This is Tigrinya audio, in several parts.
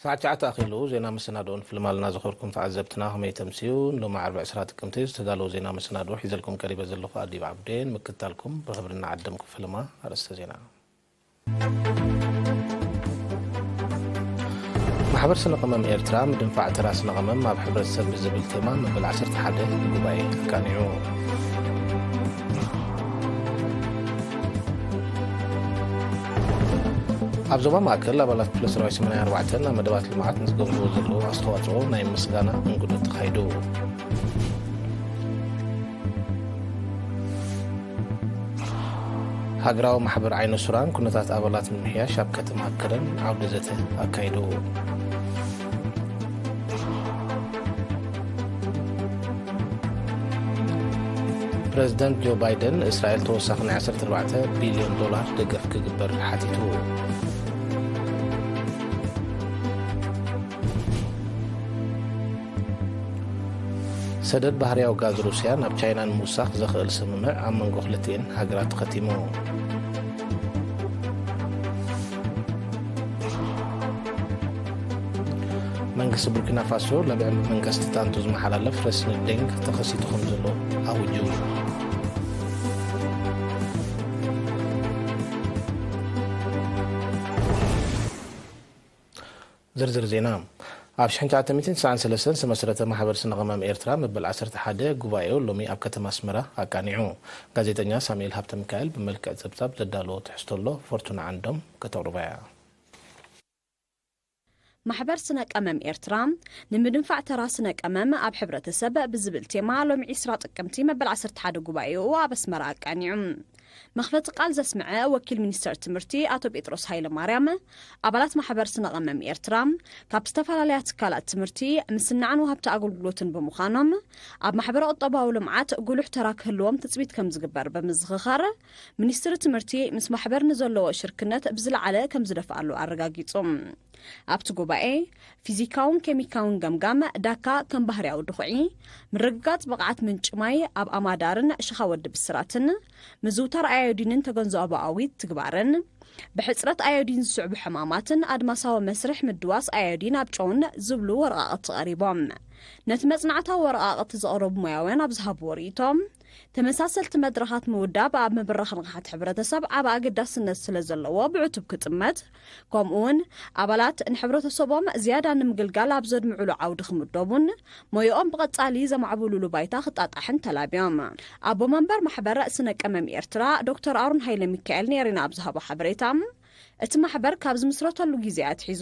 ሰዓት ትሽዓተ ኣኺሉ ዜና መሰናድኦ ንፍልም ኣለና። ዝኸበርኩም ተዓዘብትና ከመይ ተምስዩ? ሎሚ ዓርቢ ዕስራ ጥቅምቲ ዝተዳለወ ዜና መሰናድኦ ሒዘልኩም ቀሪበ ዘለኹ ኣዲብ ዓብዴን ምክታልኩም ብኽብሪ እናዓደምኩ ፍልማ ኣርእስተ ዜና። ማሕበር ስነ ቀመም ኤርትራ ምድንፋዕ ተራ ስነ ቀመም ኣብ ሕብረተሰብ ብዝብል ቴማ መበል ዓሰርተ ሓደ ጉባኤ ኣቃኒዑ። ኣብ ዞባ ማእከል ኣባላት ክፍለ ሰራዊት ሰማንያ ኣርባዕተ ኣብ መደባት ልምዓት ንዝገብርዎ ዘለዉ ኣስተዋፅኦ ናይ ምስጋና እንግዶት ተኻይዱ። ሃገራዊ ማሕበር ዓይነ ሱራን ኩነታት ኣባላት ንምምሕያሽ ኣብ ከተማ ከረን ዓውደ ዘተ ኣካይዱ። ፕረዚደንት ጆ ባይደን ንእስራኤል ተወሳኺ ናይ ዓሰርተ ኣርባዕተ ቢልዮን ዶላር ደገፍ ክግበር ሓቲቱ። ሰደድ ባህርያዊ ጋዝ ሩስያ ናብ ቻይና ንምውሳኽ ዘኽእል ስምምዕ ኣብ መንጎ ክልቲኤን ሃገራት ተኸቲሙ። መንግስቲ ቡርኪና ፋሶ ለብዕል መንቀስቲ ጣንጡ ዝመሓላለፍ ረስኒ ዴንግ ተኸሲቱ ከም ዘሎ ኣውጁ። ዝርዝር ዜና። ኣብ ሽሕን ትሽዓተ ሚእትን ትስዓን ሰለስተን ዝተመስረተ ማሕበር ስነ ቀመም ኤርትራ መበል ዓሰርተ ሓደ ጉባኤኡ ሎሚ ኣብ ከተማ ኣስመራ ኣቃኒዑ። ጋዜጠኛ ሳሙኤል ሃብተ ሚካኤል ብመልክዕ ጸብጻብ ዘዳለዎ ትሕዝቶ ኣሎ፣ ፎርቱና ዓንዶም ከተቕርቦ እያ። ማሕበር ስነ ቀመም ኤርትራ ንምድንፋዕ ተራ ስነ ቀመም ኣብ ሕብረተሰብ ብዝብል ቴማ ሎሚ ዕስራ ጥቅምቲ መበል ዓሰርተ ሓደ ጉባኤኡ ኣብ ኣስመራ ኣቃኒዑ። መኽፈቲ ቃል ዘስምዐ ወኪል ሚኒስተር ትምህርቲ ኣቶ ጴጥሮስ ሃይለማርያም፣ ኣባላት ማሕበር ስነ ቀመም ኤርትራ ካብ ዝተፈላለያ ትካላት ትምህርቲ፣ ምስናዕን ወሃብቲ ኣገልግሎትን ብምዃኖም ኣብ ማሕበረ ቁጠባዊ ልምዓት ጉሉሕ ተራ ክህልዎም ትጽቢት ከም ዝግበር ብምዝኽኻር፣ ሚኒስትሪ ትምህርቲ ምስ ማሕበር ንዘለዎ ሽርክነት ብዝለዓለ ከም ዝደፍኣሉ ኣረጋጊጹ። ኣብቲ ጉባኤ፣ ፊዚካውን ኬሚካውን ገምጋም ዳካ ከም ባህርያዊ ድኹዒ፣ ምርግጋጽ ብቕዓት ምንጪ ማይ ኣብ ኣማዳርን ሽኻ ወዲ ብስራትን፣ ምዝውታር ኣዮዲንን ተገንዛቦኣዊ ትግባርን፣ ብሕጽረት ኣዮዲን ዝስዕቡ ሕማማትን ኣድማሳዊ መስርሕ ምድዋስ ኣዮዲን ኣብ ጨውን ዝብሉ ወረቓቕቲ ቀሪቦም። ነቲ መጽናዕታዊ ወረቓቕቲ ዘቕረቡ ሞያውያን ኣብ ዝሃብዎ ርእይቶ፣ ተመሳሰልቲ መድረኻት ምውዳብ ኣብ ምብራኽ ንቕሓት ሕብረተሰብ ዓቢ ኣገዳስነት ስለ ዘለዎ ብዕቱብ ክጥመት፣ ከምኡውን ኣባላት ንሕብረተሰቦም ዝያዳ ንምግልጋል ኣብ ዘድምዕሉ ዓውዲ ክምደቡን ሞያኦም ብቐጻሊ ዘማዕብሉሉ ባይታ ክጣጣሕን ተላብዮም። ኣቦ መንበር ማሕበር ስነ ቀመም ኤርትራ ዶክተር ኣሮን ሃይለ ሚካኤል ኔሪና ኣብ ዝሃቦ ሓበሬታ፣ እቲ ማሕበር ካብ ዝምስረተሉ ግዜ ኣትሒዙ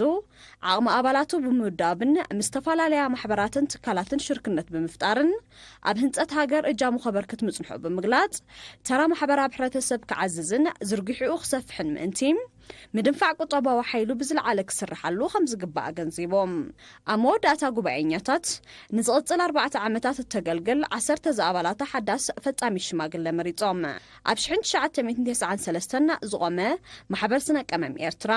ዓቕሚ ኣባላቱ ብምውዳብን ምስ ዝተፈላለያ ማሕበራትን ትካላትን ሽርክነት ብምፍጣርን ኣብ ህንጸት ሃገር እጃሙ ከበርክት ምጽንሑ ብምግላጽ፣ ተራ ማሕበር ኣብ ሕብረተሰብ ክዓዝዝን ዝርግሕኡ ክሰፍሕን ምእንቲ፣ ምድንፋዕ ቁጠባዊ ሓይሉ ብዝለዓለ ክስርሓሉ ከም ዝግባእ ኣገንዚቦም። ኣብ መወዳእታ ጉባኤኛታት፣ ንዝቕጽል ኣርባዕተ ዓመታት እተገልግል ዓሰርተ ዝኣባላታ ሓዳስ ፈጻሚት ሽማግለ መሪጾም። ኣብ ሽሕን ትሽዓተ ሚእትን ተስዓን ሰለስተን ዝቖመ ማሕበር ስነ ቀመም ኤርትራ፣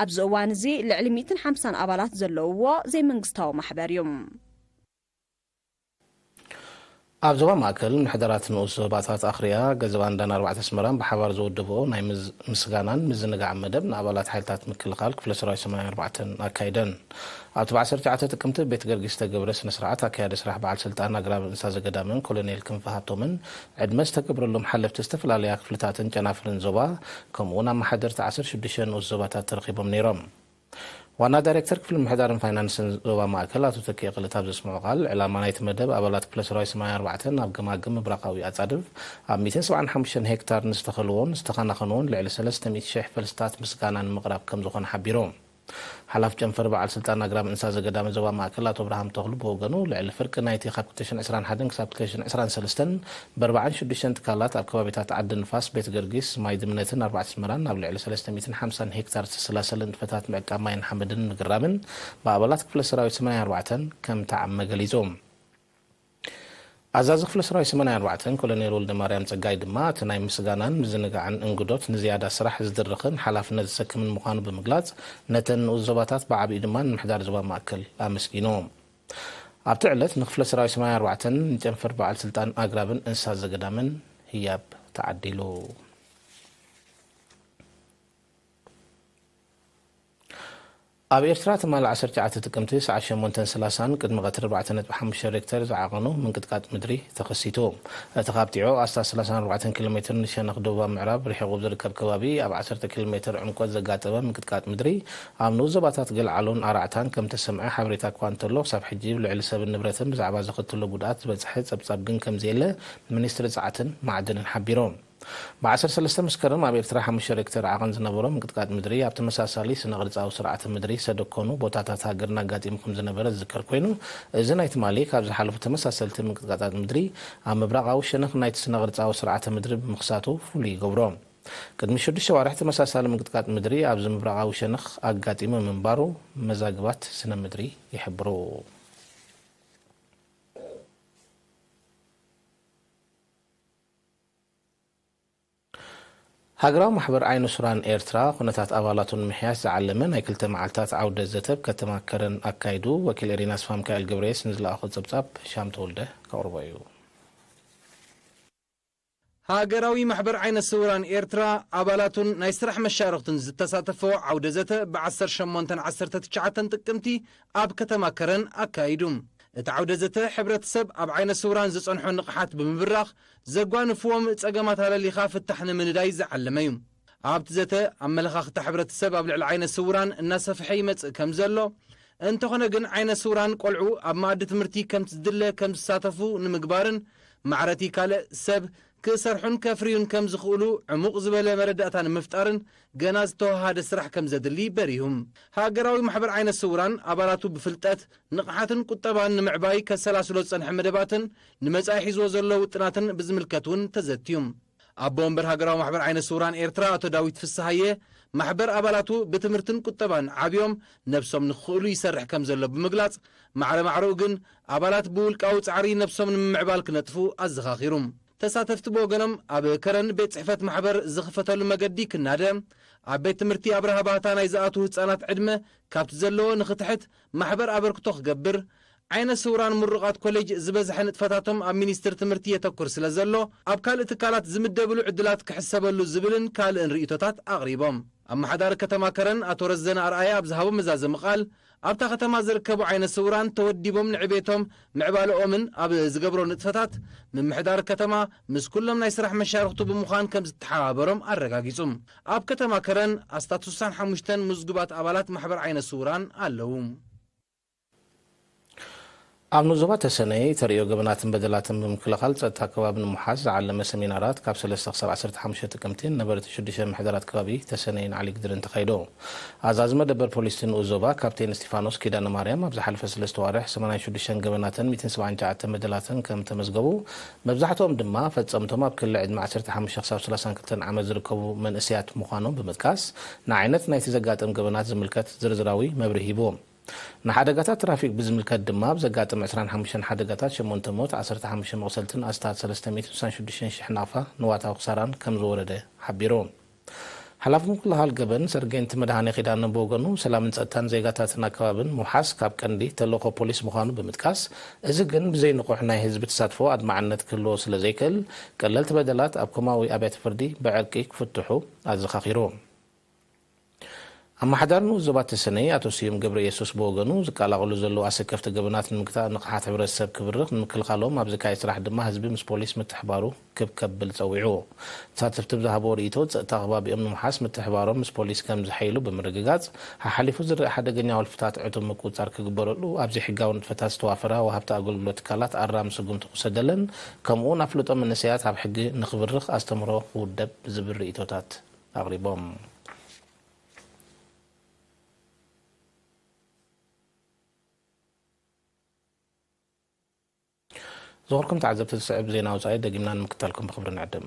ኣብዚ እዋን እዚ ልዕሊ ሚእትን ሓምሳን ኣባላት ዘለውዎ ዘይመንግስታዊ ማሕበር እዩ። ኣብ ዞባ ማእከል ምሕደራት ንኡስ ዞባታት ኣኽርያ፣ ገዘባንዳን ኣርባዕተ ኣስመራን ብሓባር ዝወደብኦ ናይ ምዝ-፣ ምስጋናን ምዝንጋዕን መደብ ንኣባላት ሓይልታት ምክልኻል ክፍለ ሰራዊት ሰማንያ ኣርባዕተን ኣካይደን። ኣብቲ ብ ዓሰርተ ትሽዓተ ጥቅምቲ ቤት ገርጊስ ዝተገብረ ስነ ስርዓት ኣካያዲ ስራሕ በዓል ስልጣን ኣግራብ እንስሳ ዘገዳምን ኮሎኔል ክንፈ ሃብቶምን ዕድመ ዝተገብረሎም ሓለፍቲ ዝተፈላለያ ክፍልታትን ጨናፍርን ዞባ፣ ከምኡውን ኣመሓደርቲ ዓሰርተ ሽዱሽተ ንኡስ ዞባታት ተረኺቦም ነይሮም። ዋና ዳይሬክተር ክፍሊ ምምሕዳርን ፋይናንስን ዞባ ማእከል ኣቶ ተኪኤ ክልተ ኣብ ዘስምዖ ቃል፣ ዕላማ ናይቲ መደብ ኣባላት ክፍለ ሰራዊት ሰማንያ ኣርባዕተ ኣብ ገማግም ምብራቓዊ ኣጻድፍ ኣብ ሚእትን ሰብዓን ሓሙሽተን ሄክታር ንዝተኸልዎን ዝተኸናኸንዎን ልዕሊ ሰለስተ ሚእቲ ሽሕ ፈልስታት ምስጋና ንምቕራብ ከም ዝኾነ ሓቢሩ። ሓላፊ ጨንፈር በዓል ስልጣን ኣግራብ እንስሳ ዘገዳምን ዞባ ማእከል ኣቶ ኣብርሃም ተኽሉ ብወገኑ፣ ልዕሊ ፍርቂ ናይቲ ካብ ክልተ ሽሕን ዕስራን ሓደን ክሳብ ክልተ ሽሕን ዕስራን ሰለስተን ብኣርባዓን ሽዱሽተን ትካላት ኣብ ከባቢታት ዓዲ ንፋስ፣ ቤት ገርጊስ፣ ማይ ድምነትን ኣርባዕተ ኣስመራን ኣብ ልዕሊ ሰለስተ ሚእትን ሓምሳን ሄክታር ዝተሰላሰለ ንጥፈታት ምዕቃብ ማይን ሓመድን ምግራምን ብኣባላት ክፍለ ሰራዊት ሰማንያ ኣርባዕተን ከም ተዓመ ገሊጹ። ኣዛዚ ክፍለ ሰራዊት ሰማንያ ኣርባዕተን ኮሎኔል ወልደማርያም ጸጋይ ድማ፣ እቲ ናይ ምስጋናን ምዝንጋዕን እንግዶት ንዝያዳ ስራሕ ዝድርኽን ሓላፍነት ዘሰክምን ምዃኑ ብምግላጽ፣ ነተን ንኡስ ዞባታት ብዓቢኡ ድማ ንምሕዳር ዞባ ማእከል ኣመስጊኑ። ኣብቲ ዕለት ንክፍለ ሰራዊት ሰማንያ ኣርባዕተን ንጨንፈር በዓል ስልጣን ኣግራብን እንስሳት ዘገዳምን ህያብ ተዓዲሉ። ኣብ ኤርትራ ትማሊ ዓሰርተ ትሽዓተ ጥቅምቲ ሰዓት ሸሞንተን ሰላሳን ቅድሚ ቀትሪ ኣርባዕተ ነጥቢ ሓሙሽተ ሬክተር ዝዓቐኑ ምንቅጥቃጥ ምድሪ ተኸሲቱ። እቲ ካብ ጢዖ ኣስታት ሰላሳን ኣርባዕተን ኪሎ ሜትር ንሸነኽ ደቡባዊ ምዕራብ ርሒቑ ዝርከብ ከባቢ ኣብ ዓሰርተ ኪሎ ሜትር ዕምቆት ዘጋጠመ ምንቅጥቃጥ ምድሪ ኣብ ንኡስ ዞባታት ገልዓሎን ኣራዕታን ከም ተሰምዐ ሓበሬታ እኳ እንተሎ፣ ክሳብ ሕጂ ልዕሊ ሰብን ንብረትን ብዛዕባ ዘኸትሎ ጉድኣት ዝበጽሐ ጸብጻብ ግን ከም ዘየለ ሚኒስትሪ ጸዓትን ማዕድንን ሓቢሩ። ብ ዓሰርተ ሰለስተ መስከረም ኣብ ኤርትራ ሓሙሽተ ሬክተር ዓቐን ዝነበሮ ምንቅጥቃጥ ምድሪ ኣብ ተመሳሳሊ ስነ ቅርጻዊ ስርዓተ ምድሪ ሰደኮኑ ቦታታት ሃገርና ኣጋጢሙ ከም ዝነበረ ዝዝከር ኮይኑ፣ እዚ ናይ ትማሊ ካብ ዝሓለፉ ተመሳሰልቲ ምንቅጥቃጣት ምድሪ ኣብ ምብራቓዊ ሸነኽ ናይቲ ስነ ቅርጻዊ ስርዓተ ምድሪ ብምኽሳቱ ፍሉይ ይገብሮ። ቅድሚ ሽዱሽተ ዋርሕ ተመሳሳሊ ምንቅጥቃጥ ምድሪ ኣብዚ ምብራቓዊ ሸነኽ ኣጋጢሙ ምንባሩ መዛግባት ስነ ምድሪ ይሕብሩ። ሃገራዊ ማሕበር ዓይነ ሱራን ኤርትራ፣ ኩነታት ኣባላቱ ንምሕያሽ ዝዓለመ ናይ ክልተ መዓልታት ዓውደ ዘተ ኣብ ከተማ ከረን ኣካይዱ። ወኪል ኤሪና ኣስፋ ሚካኤል ገብረየስ ንዝለኣኾ ጸብጻብ ሻም ተወልደ ከቕርቦ እዩ። ሃገራዊ ማሕበር ዓይነ ስውራን ኤርትራ ኣባላቱን ናይ ስራሕ መሻርኽቱን ዝተሳተፈዎ ዓውደ ዘተ ብ ዓሰርተ ሸሞንተን ዓሰርተ ትሽዓተን ጥቅምቲ ኣብ ከተማ ከረን ኣካይዱ። እቲ ዓውደ ዘተ ሕብረተሰብ ኣብ ዓይነ ስውራን ዝጸንሖ ንቕሓት ብምብራኽ ዘጓንፍዎም ጸገማት ኣለሊኻ ፍታሕ ንምንዳይ ዝዓለመ እዩ። ኣብቲ ዘተ ኣመለኻኽታ ሕብረተሰብ ኣብ ልዕሊ ዓይነ ስውራን እናሰፍሐ ይመጽእ ከም ዘሎ፣ እንተኾነ ግን ዓይነ ስውራን ቆልዑ ኣብ መኣዲ ትምህርቲ ከምቲ ዝድለ ከም ዝሳተፉ ንምግባርን ማዕረቲ ካልእ ሰብ ክሰርሑን ከፍርዩን ከም ዝኽእሉ ዕሙቕ ዝበለ መረዳእታ ንምፍጣርን ገና ዝተወሃደ ስራሕ ከም ዘድሊ በሪሁ። ሃገራዊ ማሕበር ዓይነ ስውራን ኣባላቱ ብፍልጠት፣ ንቕሓትን ቁጠባን ንምዕባይ ከሰላስሎ ዝጸንሐ መደባትን ንመጻኢ ሒዝዎ ዘሎ ውጥናትን ብዝምልከት እውን ተዘትዩ። ኣቦ ወንበር ሃገራዊ ማሕበር ዓይነ ስውራን ኤርትራ ኣቶ ዳዊት ፍስሃየ፣ ማሕበር ኣባላቱ ብትምህርትን ቁጠባን ዓብዮም ነብሶም ንኽኽእሉ ይሰርሕ ከም ዘሎ ብምግላጽ፣ ማዕረ ማዕረኡ ግን ኣባላት ብውልቃዊ ጻዕሪ ነብሶም ንምምዕባል ክነጥፉ ኣዘኻኺሩ። ተሳተፍቲ ብወገኖም ኣብ ከረን ቤት ጽሕፈት ማሕበር ዝኽፈተሉ መገዲ ክናደ፣ ኣብ ቤት ትምህርቲ ኣብርሃ ባህታ ናይ ዝኣትዉ ህጻናት ዕድመ ካብቲ ዘለዎ ንኽትሕት ማሕበር ኣበርክቶ ክገብር፣ ዓይነ ስውራን ምሩቓት ኮሌጅ ዝበዝሐ ንጥፈታቶም ኣብ ሚኒስትሪ ትምህርቲ የተኩር ስለ ዘሎ፣ ኣብ ካልእ ትካላት ዝምደብሉ ዕድላት ክሕሰበሉ ዝብልን ካልእን ርእይቶታት ኣቕሪቦም። ኣመሓዳሪ ከተማ ከረን ኣቶ ረዘነ ኣርኣያ ኣብ ዝሃቦ መዛዘሚ ቃል፣ ኣብታ ከተማ ዝርከቡ ዓይነ ስውራን ተወዲቦም ንዕቤቶም ምዕባለኦምን ኣብ ዝገብሮ ንጥፈታት ምምሕዳር ከተማ ምስ ኩሎም ናይ ስራሕ መሻርኽቱ ብምዃን ከም ዝተሓባበሮም ኣረጋጊጹ። ኣብ ከተማ ከረን ኣስታት ስሳን ሓሙሽተን ምዝጉባት ኣባላት ማሕበር ዓይነ ስውራን ኣለዉ። ኣብ ንኡስ ዞባ ተሰነይ ተርእዮ ገበናትን በደላትን ብምክልኻል ጸጥታ ከባቢ ንምውሓስ ዝዓለመ ሰሚናራት ካብ ሰለስተ ክሳብ ዓሰርተ ሓሙሽተ ጥቅምቲ ነበርቲ ሽዱሽተ ምሕደራት ከባቢ ተሰነይን ዓሊግድርን ተኻይዶ። ኣዛዚ መደበር ፖሊስ እቲ ንኡስ ዞባ ካፕቴን እስቲፋኖስ ኪዳነ ማርያም ኣብ ዝሓለፈ ሰለስተ ዋርሕ ሰማንያን ሽዱሽተን ገበናትን ሚእትን ሰብዓን ትሽዓተን በደላትን ከም ተመዝገቡ፣ መብዛሕትኦም ድማ ፈጸምቶም ኣብ ክሊ ዕድመ ዓሰርተ ሓሙሽተ ክሳብ ሰላሳን ክልተን ዓመት ዝርከቡ መንእሰያት ምዃኖም ብምጥቃስ፣ ንዓይነት ናይቲ ዘጋጠም ገበናት ዝምልከት ዝርዝራዊ መብርሂ ሂቡ። ንሓደጋታት ትራፊክ ብዝምልከት ድማ፣ ኣብ ዘጋጠመ ዕስራን ሓሙሽተን ሓደጋታት ሸሞንተ ሞት፣ ዓሰርተ ሓሙሽተ መቑሰልትን ኣስታት ሰለስተ ሚእትን ስሳን ሽዱሽተን ሽሕ ናቕፋ ንዋታዊ ክሳራን ከም ዝወረደ ሓቢሩ። ሓላፊ ምክልኻል ገበን ሰርጌንት መድሃኔ ኪዳነ ብወገኑ፣ ሰላምን ጸጥታን ዜጋታትን ኣከባብን ምውሓስ ካብ ቀንዲ ተልእኾ ፖሊስ ምዃኑ ብምጥቃስ፣ እዚ ግን ብዘይ ንቑሕ ናይ ህዝቢ ተሳትፎ ኣድማዕነት ክህልዎ ስለ ዘይክእል፣ ቀለልቲ በደላት ኣብ ኮማዊ ኣብያተ ፍርዲ ብዕርቂ ክፍትሑ ኣዘኻኺሩ። ኣመሓዳሪ ንኡስ ዞባ ተሰነይ ኣቶ ስዩም ገብረየሱስ ብወገኑ፣ ዝቀላቐሉ ዘለዉ ኣሰከፍቲ ገበናት ንምግታእ ንቕሓት ሕብረተሰብ ክብርኽ፣ ንምክልኻሎም ኣብ ዝካየድ ስራሕ ድማ ህዝቢ ምስ ፖሊስ ምትሕባሩ ክብ ከብል ጸዊዑ። ተሳተፍቲ ብዝሃብዎ ርእይቶ፣ ጸጥታ ከባቢኦም ንምውሓስ ምትሕባሮም ምስ ፖሊስ ከም ዝሐይሉ ብምርግጋጽ፣ ሓሓሊፉ ዝረኣ ሓደገኛ ወልፍታት ዕቱብ ምቁጽጻር ክግበረሉ፣ ኣብ ዘይሕጋዊ ንጥፈታት ዝተዋፈራ ወሃብቲ ኣገልግሎት ትካላት ኣራሚ ስጉምቲ ክውሰደለን፣ ከምኡ'ውን ኣፍልጦ መንእሰያት ኣብ ሕጊ ንኽብርኽ ኣስተምህሮ ክውደብ ዝብል ርእይቶታት ኣቕሪቦም። ዝኸበርኩም ተዓዘብቲ፣ ዝስዕብ ዜና ወጻኢ ደጊምና ንምክታልኩም ብኽብሪ ንዕድም።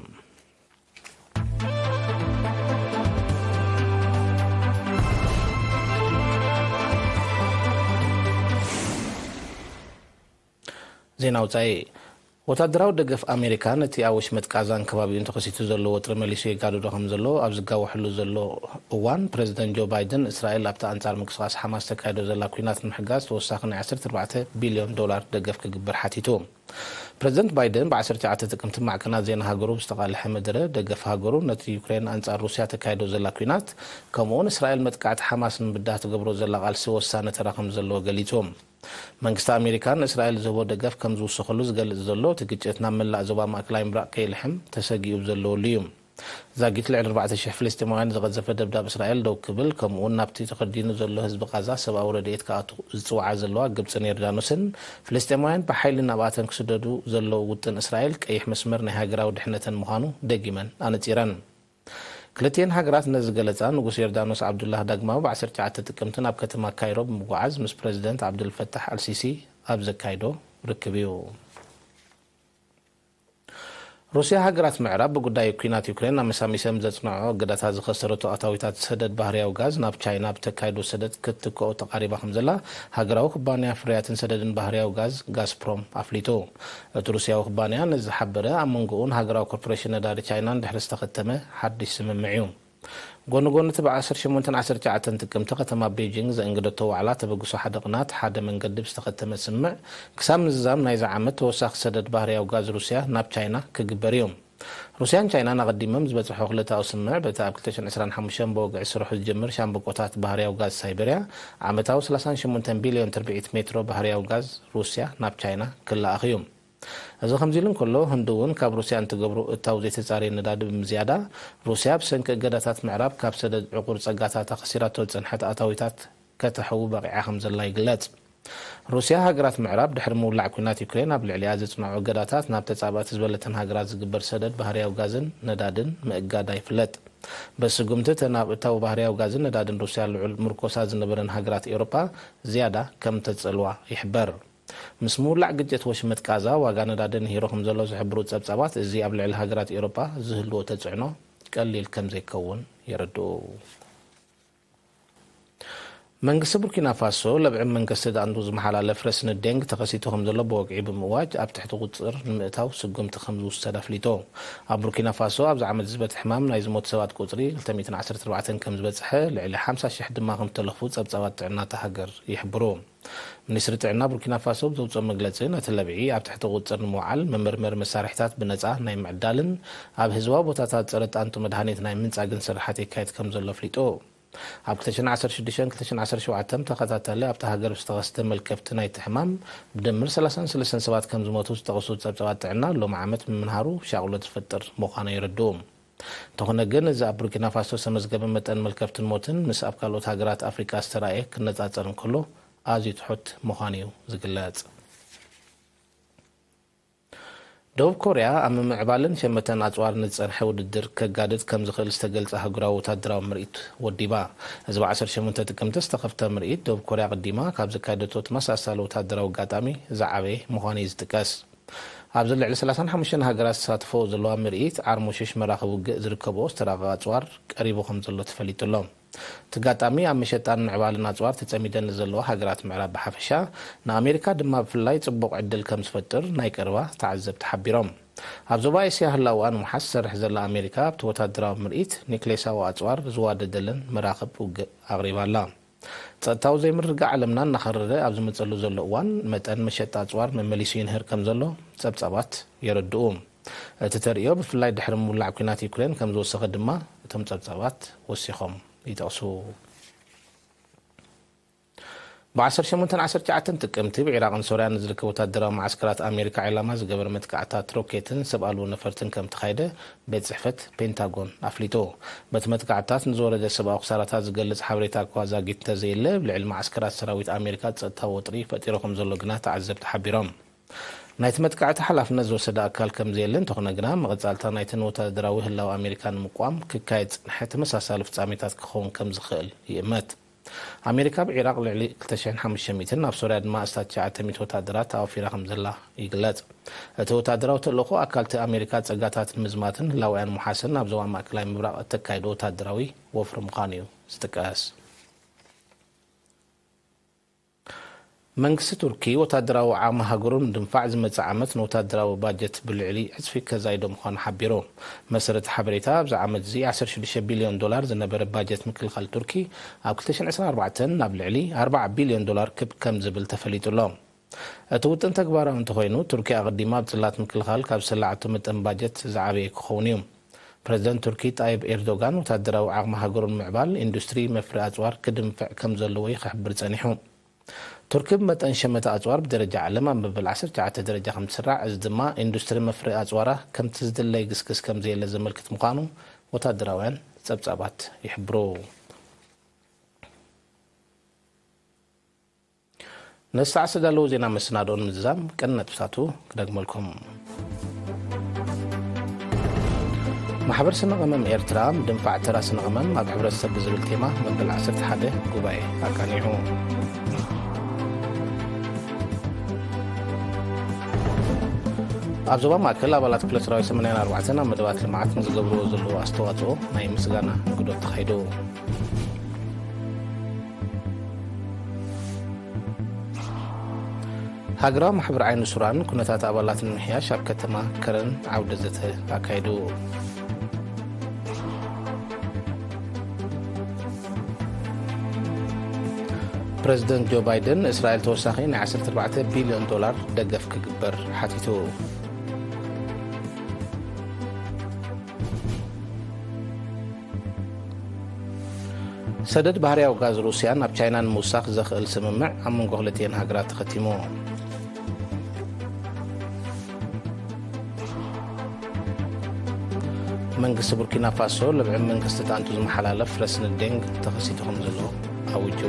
ዜና ወጻኢ። ወታደራዊ ደገፍ ኣሜሪካ ነቲ ኣብ ወሽመጥ ቃዛን ከባቢኡን ተኸሲቱ ዘሎ ወጥሪ መሊሱ የጋድዶ ከም ዘሎ ኣብ ዝጋወሐሉ ዘሎ እዋን፣ ፕረዚደንት ጆ ባይደን፣ እስራኤል ኣብቲ ኣንጻር ምንቅስቓስ ሓማስ ተካይዶ ዘላ ኲናት ንምሕጋዝ ተወሳኺ ናይ ዓሰርተ ኣርባዕተ ቢልዮን ዶላር ደገፍ ክግበር ሓቲቱ። ፕረዚደንት ባይደን ብ ዓሰርተ ትሽዓተ ጥቅምቲ ማዕከናት ዜና ሃገሩ ብዝተቓልሐ መደረ፣ ደገፍ ሃገሩ ነቲ ዩክሬን ኣንጻር ሩስያ ተካይዶ ዘላ ኲናት፣ ከምኡውን እስራኤል መጥቃዕቲ ሓማስ ንምብዳህ ትገብሮ ዘላ ቃልሲ ወሳኒ ተራ ከም ዘለዎ ገሊጹ። መንግስቲ ኣሜሪካ ንእስራኤል ዝህቦ ደገፍ ከም ዝውስኸሉ ዝገልጽ ዘሎ፣ እቲ ግጭት ናብ መላእ ዞባ ማእከላይ ምብራቕ ከይልሕም ተሰጊኡ ዘለወሉ እዩ። ዛጊት ልዕሊ ኣርባዕተ ሽሕ ፍልስጤማውያን ዝቐዘፈ ደብዳብ እስራኤል ደው ክብል፣ ከምኡውን ናብቲ ተኸዲኑ ዘሎ ህዝቢ ቃዛ ሰብኣዊ ረድኤት ክኣቱ ዝጽውዓ ዘለዋ ግብጽን ዮርዳኖስን፣ ፍልስጤማውያን ብሓይሊ ናብኣተን ክስደዱ ዘለዉ ውጥን እስራኤል ቀይሕ መስመር ናይ ሃገራዊ ድሕነተን ምዃኑ ደጊመን ኣነጺረን። ክልቲኤን ሃገራት ነዚ ዝገለጻ፣ ንጉስ ዮርዳኖስ ዓብዱላህ ዳግማዊ ብ ዓሰርተ ትሽዓተ ጥቅምቲ ናብ ከተማ ካይሮ ብምጉዓዝ ምስ ፕረዚደንት ዓብዱልፈታሕ ኣልሲሲ ኣብ ዘካይዶ ርክብ እዩ። ሩስያ፣ ሃገራት ምዕራብ ብጉዳይ ኲናት ዩክሬን ኣመሳሚሰም ዘጽንዖ እገዳታት ዝኸሰረቶ ኣታዊታት ሰደድ ባህርያዊ ጋዝ ናብ ቻይና ብተካይዶ ሰደድ ክትትክኦ ተቓሪባ ከም ዘላ ሃገራዊ ኩባንያ ፍርያትን ሰደድን ባህርያዊ ጋዝ ጋዝፕሮም ኣፍሊጡ። እቲ ሩስያዊ ኩባንያ ነዚ ዝሓበረ ኣብ መንጎኡን ሃገራዊ ኮርፖሬሽን ነዳዲ ቻይናን ድሕሪ ዝተኸተመ ሓድሽ ስምምዕ እዩ። ጎኒ ጎኒ እቲ ብ ዓሰርተ ሸሞንተን ዓሰርተ ትሽዓተን ጥቅምቲ ከተማ ቤጂንግ ዘእንገደቶ ዋዕላ ተበግሶ ሓደ ቅናት ሓደ መንገዲ ብዝተኸተመ ስምምዕ፣ ክሳብ ምዝዛም ናይዚ ዓመት ተወሳኺ ሰደድ ባህርያዊ ጋዝ ሩስያ ናብ ቻይና ክግበር እዩ። ሩስያን ቻይናን ኣቐዲሞም ዝበጽሖ ክልተኣዊ ስምምዕ፣ በቲ ኣብ ክልተ ሽሕን ዕስራን ሓሙሽተን ብወግዒ ስርሑ ዝጅምር ሻምብቆታት ባህርያዊ ጋዝ ሳይበርያ፣ ዓመታዊ ሰላሳን ሸሞንተን ቢልዮን ትርብዒት ሜትሮ ባህርያዊ ጋዝ ሩስያ ናብ ቻይና ክለኣኽ እዩ። እዚ ከምዚ ኢሉ እንከሎ፣ ህንዲ እውን ካብ ሩስያ እንትገብሮ እታው ዘይተጻረየ ነዳዲ ብምዝያዳ፣ ሩስያ ብሰንኪ እገዳታት ምዕራብ ካብ ሰደድ ዕቑር ጸጋታታ ከሲራቶ ዝጸንሐት ኣታዊታት ከተሕዊ በቒዓ ከም ዘላ ይግለጽ። ሩስያ፣ ሃገራት ምዕራብ ድሕሪ ምውላዕ ኲናት ዩክሬን ኣብ ልዕሊኣ ዘጽንዖ እገዳታት ናብ ተጻባእቲ ዝበለተን ሃገራት ዝግበር ሰደድ ባህርያዊ ጋዝን ነዳድን ምእጋዳ ይፍለጥ። በዚ ስጉምቲ፣ እተን ኣብ እታው ባህርያዊ ጋዝን ነዳድን ሩስያ ልዑል ምርኮሳ ዝነበረን ሃገራት ኤውሮጳ ዝያዳ ከም ተጸልዋ ይሕበር። ምስ ምውላዕ ግጭት ወሽመጥ ቃዛ፣ ዋጋ ነዳዲ ንሂሩ ከም ዘሎ ዝሕብሩ ጸብጻባት፣ እዚ ኣብ ልዕሊ ሃገራት ኤውሮጳ ዝህልዎ ተጽዕኖ ቀሊል ከም ዘይከውን የረድኡ። መንግስቲ ቡርኪና ፋሶ፣ ለብዒ መንግስቲ ዳንዱ ዝመሓላለፍ ረስኒ ዴንግ ተኸሲቱ ከም ዘሎ ብወግዒ ብምእዋጅ፣ ኣብ ትሕቲ ቁጽር ንምእታው ስጉምቲ ከም ዝውሰድ ኣፍሊጡ። ኣብ ቡርኪና ፋሶ፣ ኣብዚ ዓመት ዝበተ ሕማም ናይ ዝሞቱ ሰባት ቁጽሪ ክልተ ሚእትን ዓሰርተ ኣርባዕተን ከም ዝበጽሐ፣ ልዕሊ ሓምሳ ሽሕ ድማ ከም ዝተለኽፉ ጸብጻባት ጥዕና እታ ሃገር ይሕብሩ። ሚኒስትሪ ጥዕና ቡርኪና ፋሶ ብዘውፅኦ መግለፂ፣ ነቲ ለብዒ ኣብ ትሕቲ ቁፅር ንምውዓል መመርመሪ መሳርሒታት ብነፃ ናይ ምዕዳልን ኣብ ህዝባዊ ቦታታት ፀረ ጣንጡ መድሃኒት ናይ ምንፃግን ስራሓት የካየድ ከም ዘሎ ኣፍሊጡ። ኣብ ክልተ ሽሕን ዓሰርተ ሽዱሽተን ክልተ ሽሕን ዓሰርተ ሸውዓተን ብተኸታታሊ ኣብታ ሃገር ብዝተኸስተ መልከፍቲ ናይቲ ሕማም ብድምር ሰላሳን ሰለስተን ሰባት ከም ዝሞቱ ዝጠቕሱ ፀብፃባት ጥዕና፣ ሎሚ ዓመት ምምንሃሩ ሻቕሎት ዝፈጥር ምዃኑ የረድኡ። እንተኾነ ግን፣ እዚ ኣብ ቡርኪና ፋሶ ዝተመዝገበ መጠን መልከፍትን ሞትን ምስ ኣብ ካልኦት ሃገራት ኣፍሪቃ ዝተራእየ ክነጻጸር እንከሎ ኣዝዩ ትሑት ምዃኑ እዩ ዝግለጽ። ደቡብ ኮርያ ኣብ ምምዕባልን ሸመተን ኣጽዋር ንዝጸንሐ ውድድር ከጋድድ ከም ዝኽእል ዝተገልጸ ኣህጉራዊ ወታደራዊ ምርኢት ወዲባ። እዚ ብ ዓሰርተ ሸሞንተ ጥቅምቲ ዝተኸፍተ ምርኢት፣ ደቡብ ኮርያ ቅዲማ ካብ ዘካየደቶ ተመሳሳሊ ወታደራዊ ኣጋጣሚ ዝዓበየ ምዃኑ እዩ ዝጥቀስ። ኣብዚ ልዕሊ ሰላሳን ሓሙሽተን ሃገራት ዝሳተፈኦ ዘለዋ ምርኢት፣ ዓርሞሽሽ መራኽብ ውግእ ዝርከብኦ ዝተራቐቐ ኣጽዋር ቀሪቡ ከም ዘሎ ተፈሊጡ ኣሎ። እቲ ኣጋጣሚ፣ ኣብ መሸጣን ምዕባልን ኣጽዋር ተጸሚደን ንዘለዋ ሃገራት ምዕራብ ብሓፈሻ፣ ንኣሜሪካ ድማ ብፍላይ ጽቡቕ ዕድል ከም ዝፈጥር ናይ ቀረባ ተዓዘብቲ ሓቢሮም። ኣብ ዞባ ኤስያ ህላወኣ ንምውሓስ ትሰርሕ ዘላ ኣሜሪካ፣ ኣብቲ ወታደራዊ ምርኢት ኒክሌሳዊ ኣጽዋር ዝዋደደለን መራኽብ ውግእ ኣቕሪባ ኣላ። ጸጥታዊ ዘይምርግጋእ ዓለምና እናኸረረ ኣብ ዝመጸሉ ዘሎ እዋን፣ መጠን መሸጣ ኣጽዋር መመሊሱ ይንህር ከም ዘሎ ጸብጻባት የረድኡ። እቲ ተርእዮ ብፍላይ ድሕሪ ምውላዕ ኲናት ዩክሬን ከም ዝወሰኸ ድማ እቶም ጸብጻባት ወሲኾም ይጠቕሱ። ብ ዓሰርተ ሸሞንተን ዓሰርተ ትሽዓተን ጥቅምቲ፣ ብዒራቕን ሶርያን ንዝርከቡ ወታደራዊ መዓስከራት ኣሜሪካ ዒላማ ዝገበረ መጥቃዕትታት ሮኬትን ሰብ ኣልቦ ነፈርትን ከም ተኻየደ ቤት ጽሕፈት ፔንታጎን ኣፍሊጡ። በቲ መጥቃዕትታት ንዝወረደ ሰብኣዊ ክሳራታት ዝገልጽ ሓበሬታ እኳ ዛጊት እንተዘየለ፣ ኣብ ልዕሊ መዓስከራት ሰራዊት ኣሜሪካ ጸጥታዊ ወጥሪ ፈጢሩ ከም ዘሎ ግና ተዓዘብቲ ሓቢሮም። ናይቲ መጥቃዕቲ ሓላፍነት ዝወሰደ ኣካል ከም ዘየለ እንተኾነ ግና፣ መቐጻልታ ናይተን ወታደራዊ ህላወ ኣሜሪካ ንምቋም ክካየድ ዝጸንሐ ተመሳሳሊ ፍጻሜታት ክኸውን ከም ዝኽእል ይእመት። ኣሜሪካ ኣብ ዒራቕ ልዕሊ ክልተ ሽሕን ሓሙሽተ ሚእትን፣ ኣብ ሶርያ ድማ ኣስታት ትሽዓተ ሚእቲ ወታደራት ኣዋፊራ ከም ዘላ ይግለጽ። እቲ ወታደራዊ ተልእኾ፣ ኣካልቲ ኣሜሪካ ጸጋታት ንምዝማትን ህላወኣን ምውሓስን ኣብ ዞባ ማእከላይ ምብራቕ እተካይዶ ወታደራዊ ወፍሪ ምዃኑ እዩ ዝጥቀስ። መንግስቲ ቱርኪ ወታደራዊ ዓቕሚ ሃገሩ ንምድንፋዕ ዝመጽእ ዓመት ንወታደራዊ ባጀት ብልዕሊ ዕጽፊ ከዛይዶ ምዃኑ ሓቢሩ። መሰረት ሓበሬታ ኣብዚ ዓመት እዚ ዓሰርተ ሽዱሽተ ቢልዮን ዶላር ዝነበረ ባጀት ምክልኻል ቱርኪ ኣብ ክልተ ሽሕን ዕስራን ኣርባዕተን ናብ ልዕሊ ኣርባዓ ቢልዮን ዶላር ክብ ከም ዝብል ተፈሊጡ ኣሎ። እቲ ውጥን ተግባራዊ እንተኾይኑ፣ ቱርኪ ኣቐዲማ ኣብ ጽላት ምክልኻል ካብ ዝሰላዓቶ መጠን ባጀት ዝዓበየ ክኸውን እዩ። ፕረዚደንት ቱርኪ ጣይብ ኤርዶጋን ወታደራዊ ዓቕሚ ሃገሩ ንምዕባል ኢንዱስትሪ መፍረ ኣጽዋር ክድንፍዕ ከም ዘለዎ እዩ ክሕብር ጸኒሑ። ቱርኪ ብመጠን ሸመተ ኣጽዋር ብደረጃ ዓለም ኣብ መበል ዓሰርተ ትሽዓተ ደረጃ ከም ትስራዕ፣ እዚ ድማ ኢንዱስትሪ መፍረ ኣጽዋራ ከምቲ ዝድለ ይግስግስ ከም ዘየለ ዘመልክት ምዃኑ ወታደራውያን ጸብጻባት ይሕብሩ። ነዚ ሰዓት ዝተዳለዉ ዜና መሰናድኦ ንምዝዛም ቀንዲ ነጥብታቱ ክደግመልኩም። ማሕበር ስነ ቀመም ኤርትራ ምድንፋዕ ተራ ስነ ቀመም ኣብ ሕብረተሰብ ብዝብል ቴማ መበል ዓሰርተ ሓደ ጉባኤ ኣቃኒዑ። ኣብ ዞባ ማእከል ኣባላት ክፍለ ሰራዊት ሰማንያን ኣርባዕተን ኣብ መደባት ልምዓት ንዝገብርዎ ዘለዉ ኣስተዋጽኦ ናይ ምስጋና እንግዶት ተኻይዱ። ሃገራዊ ማሕበር ዓይኒ ሱራን ኩነታት ኣባላት ንምሕያሽ ኣብ ከተማ ከረን ዓውደ ዘተ ኣካይዱ። ፕረዚደንት ጆ ባይደን እስራኤል ተወሳኺ ናይ ዓሰርተ ኣርባዕተ ቢልዮን ዶላር ደገፍ ክግበር ሓቲቱ። ሰደድ ባህርያዊ ጋዝ ሩስያ ናብ ቻይና ንምውሳኽ ዘኽእል ስምምዕ ኣብ መንጎ ክልቲኤን ሃገራት ተኸቲሙ። መንግስቲ ቡርኪና ፋሶ ልብዒ መንግስቲ ጣንቱ ዝመሓላለፍ ረስኒ ዴንግ ተኸሲቱ ከም ዘሎ ኣዊጁ።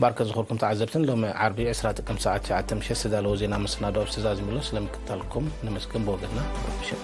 ባርከ ዝኾርኩም ተዓዘብትን ሎሚ ዓርቢ ዕስራ ጥቅምቲ ሰዓት ትሽዓተ ምሸት ዝተዳለወ ዜና መሰናዶ ኣብዚ ተዛዚሙ ኣሎ። ስለምክትታልኩም ነመስግን ብወገንና። ምሸት